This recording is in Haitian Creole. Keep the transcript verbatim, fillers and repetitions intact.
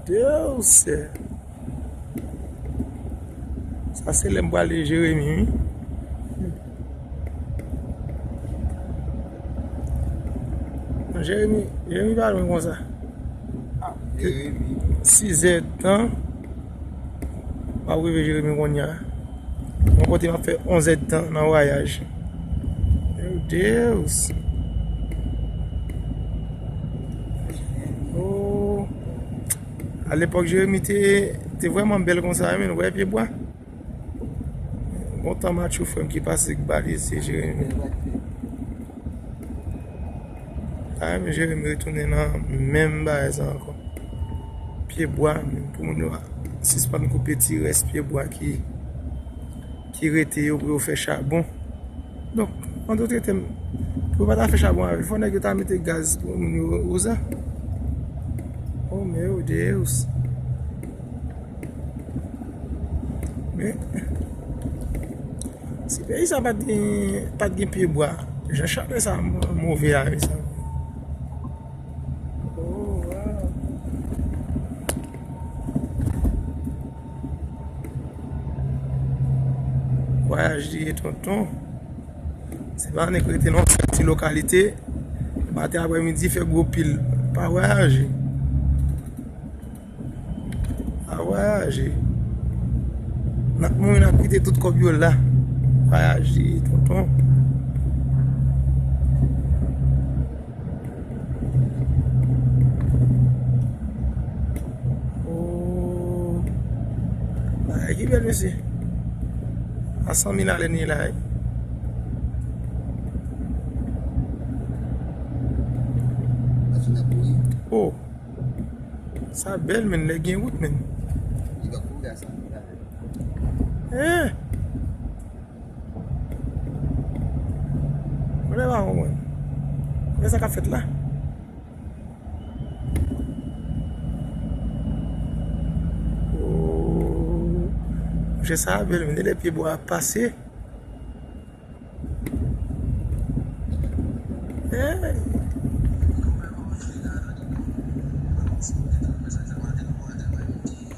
Deus! Sa se lè m prale Jeremi, wi. Non, Jeremi, Jeremi pa lwen konsa. Sizè tan. M ap rive Jeremi kounye a. Mwen konte m ap fè onz èdtan nan vwayaj. Meu Deus! Oh. Alepòk, Jeremi te, te vrèman bèl konsa, men wè pye bwa. Gon tan match ou frè m ki pase k balize Jeremi. Sa menm Jeremi retounen nan menm bagay sa ankò. Pye bwa, pou moun yo sispann koupe ti rès pye bwa ki, ki rete yo pou yo fè chabon. Donk, an dòt tèm, pou yo pa ta fè chabon avè l, fò nèg yo ta mete gaz pou moun yo wouze. Oh, meu Deus! Men, si peyi sa pa t gen, pa t gen pye bwa, jan chalè sa move la, mezanmi. Oh, wow. Vwayaj li ye, tonton. Se pa annik rete nan yon sèl ti lokalite. Maten, aprèmidi, fè gwo pil. Pa vwayaje. A vwayaje. N ap mouri, n ap kite tout kòb yo la. Vwayaje, tonton. Oh. Bagay ki bèl, mesye. A san mil alè n ye la, wi. Oh. Sa bèl, men lè gen wout, men. Li pa kouri a san mil la. Eh! Mwen pa konprann. Men sa k ap fèt la? Oh. Monchè, sa bèl, men lè pye bwa ap pase. Eh,